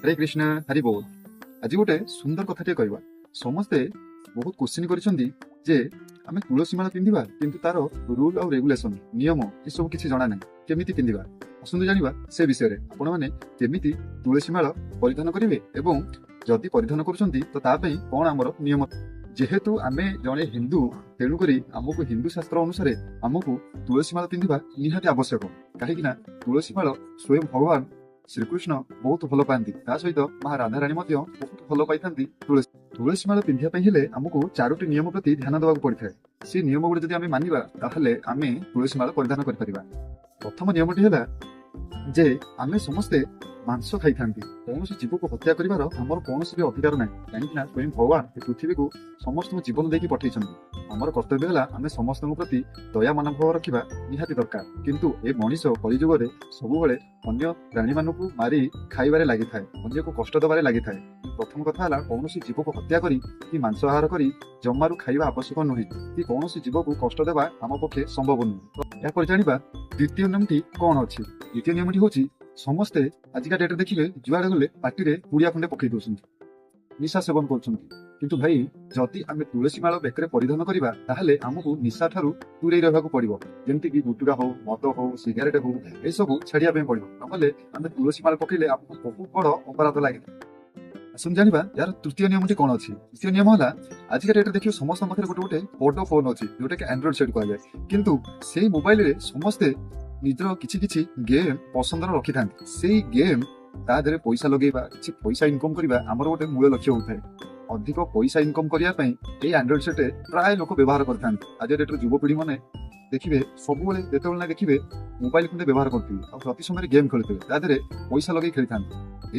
ହରେ କୃଷ୍ଣ, ହରି ବୋଲ। ଆଜି ଗୋଟେ ସୁନ୍ଦର କଥାଟିଏ କହିବା। ସମସ୍ତେ ବହୁତ କୋଶ୍ଚିନ୍ କରିଛନ୍ତି ଯେ ଆମେ ତୁଳସୀ ମାଳ ପିନ୍ଧିବା, କିନ୍ତୁ ତାର ରୁଲ ଆଉ ରେଗୁଲେସନ, ନିୟମ ଏସବୁ କିଛି ଜଣା ନାହିଁ, କେମିତି ପିନ୍ଧିବା। ଆସନ୍ତୁ ଜାଣିବା ସେ ବିଷୟରେ। ଆପଣମାନେ କେମିତି ତୁଳସୀ ମାଳ ପରିଧାନ କରିବେ ଏବଂ ଯଦି ପରିଧାନ କରୁଛନ୍ତି ତ ତା ପାଇଁ କଣ ଆମର ନିୟମ। ଯେହେତୁ ଆମେ ଜଣେ ହିନ୍ଦୁ, ତେଣୁକରି ଆମକୁ ହିନ୍ଦୁ ଶାସ୍ତ୍ର ଅନୁସାରେ ଆମକୁ ତୁଳସୀ ମାଳ ପିନ୍ଧିବା ନିହାତି ଆବଶ୍ୟକ। କାହିଁକି ନା ତୁଳସୀ ମାଳ ସ୍ୱୟଂ ଭଗବାନ ଶ୍ରୀକୃଷ୍ଣ ବହୁତ ଭଲ ପାଆନ୍ତି, ତା ସହିତ ମା ରାଧାରାଣୀ ମଧ୍ୟ ବହୁତ ଭଲ ପାଇଥାନ୍ତି। ତୁଳସୀ ମାଳ ପିନ୍ଧିବା ପାଇଁ ହେଲେ ଆମକୁ ଚାରୋଟି ନିୟମ ପ୍ରତି ଧ୍ୟାନ ଦେବାକୁ ପଡିଥାଏ। ସେ ନିୟମ ଗୁଡିକ ଯଦି ଆମେ ମାନିବା, ତାହେଲେ ଆମେ ତୁଳସୀ ମାଳ ପରିଧାନ କରିପାରିବା। ପ୍ରଥମ ନିୟମଟି ହେଲା ଯେ ଆମେ ସମସ୍ତେ ମାଂସ ଖାଇଥାନ୍ତି। କୌଣସି ଜୀବକୁ ହତ୍ୟା କରିବାର ଆମର କୌଣସି ବି ଅଧିକାର ନାହିଁ, କାହିଁକି ନା ସ୍ୱୟଂ ଭଗବାନ ଏ ପୃଥିବୀକୁ ସମସ୍ତଙ୍କୁ ଜୀବନ ଦେଇକି ପଠେଇଛନ୍ତି। ଆମର କର୍ତ୍ତବ୍ୟ ହେଲା ଆମେ ସମସ୍ତଙ୍କ ପ୍ରତି ଦୟା ମନୋଭାବ ରଖିବା ନିହାତି ଦରକାର। କିନ୍ତୁ ଏ ମଣିଷ କଳିଯୁଗରେ ସବୁବେଳେ ଅନ୍ୟ ପ୍ରାଣୀମାନଙ୍କୁ ମାରି ଖାଇବାରେ ଲାଗିଥାଏ, ଅନ୍ୟକୁ କଷ୍ଟ ଦେବାରେ ଲାଗିଥାଏ। ପ୍ରଥମ କଥା ହେଲା, କୌଣସି ଜୀବକୁ ହତ୍ୟା କରି କି ମାଂସ ଆହାର କରି ଜମାରୁ ଖାଇବା ଆବଶ୍ୟକ ନୁହେଁ କି କୌଣସି ଜୀବକୁ କଷ୍ଟ ଦେବା ଆମ ପକ୍ଷେ ସମ୍ଭବ ନୁହେଁ। ଏହାପରେ ଜାଣିବା ଦ୍ୱିତୀୟ ନିୟମଟି କଣ ଅଛି। ଦ୍ୱିତୀୟ ନିୟମଟି ହଉଛି, ସମସ୍ତେ ଆଜିକା ଡେଟ୍ରେ ଦେଖିବେ ଯୁଆଡେ ଗଲେ ପାଟିରେ ପୁଡିଆ ଖଣ୍ଡେ ପକେଇ ଦଉଛନ୍ତି, ନିଶା ସେବନ କରୁଛନ୍ତି। କିନ୍ତୁ ଭାଇ, ଯଦି ଆମେ ତୁଳସୀ ମାଳ ବେକରେ ପରିଧାନ କରିବା, ତାହେଲେ ଆମକୁ ନିଶା ଠାରୁ ଦୂରେଇ ରହିବାକୁ ପଡିବ। ଯେମିତିକି ଗୁଟୁକା ହଉ, ମଦ ହଉ, ସିଗାରେଟ ହଉ, ଏସବୁ ଛାଡିବା ପାଇଁ ପଡିବ। ନହେଲେ ଆମେ ତୁଳସୀ ମାଳ ପକେଇଲେ ଆମକୁ ବହୁତ ବଡ ଅପରାଧ ଲାଗେ। ଆସନ୍ତୁ ଜାଣିବା ଏହାର ତୃତୀୟ ନିୟମଟି କଣ ଅଛି। ତୃତୀୟ ନିୟମ ହେଲା, ଆଜିକା ଡେଟ୍ରେ ଦେଖିବ ସମସ୍ତଙ୍କ ପାଖରେ ଗୋଟେ ଗୋଟେ ବଡ ଫୋନ ଅଛି, ଯୋଉଟା କି ଆଣ୍ଡ୍ରଏଡ ସେଟ୍ କୁହାଯାଏ। କିନ୍ତୁ ସେଇ ମୋବାଇଲରେ ସମସ୍ତେ ନିଜର କିଛି କିଛି ଗେମ୍ ପସନ୍ଦର ରଖିଥାନ୍ତି। ସେଇ ଗେମ୍ ତା ଦେହରେ ପଇସା ଲଗେଇବା, କିଛି ପଇସା ଇନକମ୍ କରିବା ଆମର ଗୋଟେ ମୂଳ ଲକ୍ଷ୍ୟ ହୋଇଥାଏ। ଅଧିକ ପଇସା ଇନକମ୍ କରିବା ପାଇଁ ଏଇ ଆଣ୍ଡ୍ରଏଡ ସେଟ୍ ପ୍ରାୟ ଲୋକ ବ୍ୟବହାର କରିଥାନ୍ତି। ଆଜି ଡେଟ୍ରେ ଯୁବପିଢି ମାନେ ଦେଖିବେ ସବୁବେଳେ, ଯେତେବେଳେ ନା ଦେଖିବେ ମୋବାଇଲ ଖଣ୍ଡେ ବ୍ୟବହାର କରୁଥିବେ ଆଉ ପ୍ରତି ସମୟରେ ଗେମ୍ ଖେଳୁଥିବେ, ତା ଦେହରେ ପଇସା ଲଗେଇ ଖେଳିଥାନ୍ତି।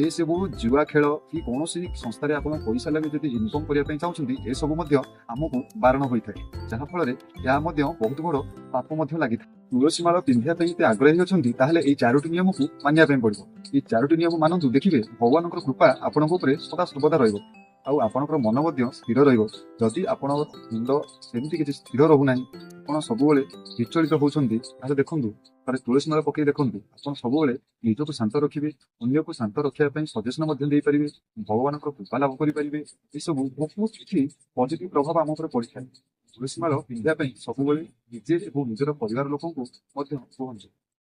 ଏସବୁ ଜୁଆ ଖେଳ କି କୌଣସି ସଂସ୍ଥାରେ ଆପଣ ପଇସା ଲଗେଇ ଯଦି ଇନକମ୍ କରିବା ପାଇଁ ଚାହୁଁଛନ୍ତି, ଏସବୁ ମଧ୍ୟ ଆମକୁ ବାରଣ ହୋଇଥାଏ, ଯାହାଫଳରେ ଏହା ମଧ୍ୟ ବହୁତ ବଡ ପାପ ମଧ୍ୟ ଲାଗିଥାଏ। ତୁଳସୀ ମାଳ ପିନ୍ଧିବା ପାଇଁ ଯଦି ଆଗ୍ରହୀ ଅଛନ୍ତି, ତାହେଲେ ଏଇ ଚାରୋଟି ନିୟମକୁ ମାନିବା ପାଇଁ ପଡିବ। ଏଇ ଚାରୋଟି ନିୟମ ମାନନ୍ତୁ, ଦେଖିବେ ଭଗବାନଙ୍କର କୃପା ଆପଣଙ୍କ ଉପରେ ସଦା ସର୍ବଦା ରହିବ ଆଉ ଆପଣଙ୍କର ମନ ମଧ୍ୟ ସ୍ଥିର ରହିବ। ଯଦି ଆପଣଙ୍କ ମୁଣ୍ଡ ସେମିତି କିଛି ସ୍ଥିର ରହୁନାହିଁ, ଆପଣ ସବୁବେଳେ ବିଚଳିତ ହଉଛନ୍ତି, ତାହେଲେ ଦେଖନ୍ତୁ, ଥରେ ତୁଳସୀ ମାଳ ପକେଇ ଦେଖନ୍ତୁ। ଆପଣ ସବୁବେଳେ ନିଜକୁ ଶାନ୍ତ ରଖିବେ, ଅନ୍ୟକୁ ଶାନ୍ତ ରଖିବା ପାଇଁ ସଜେସନ ମଧ୍ୟ ଦେଇପାରିବେ, ଭଗବାନଙ୍କର କୃପା ଲାଭ କରିପାରିବେ। ଏସବୁ ବହୁତ କିଛି ପଜିଟିଭ ପ୍ରଭାବ ଆମ ଉପରେ ପଡିଥାଏ। ତୁଳସୀ ମାଳ ପିନ୍ଧିବା ପାଇଁ ସବୁବେଳେ ନିଜେ ଏବଂ ନିଜର ପରିବାର ଲୋକଙ୍କୁ ମଧ୍ୟ କୁହନ୍ତୁ।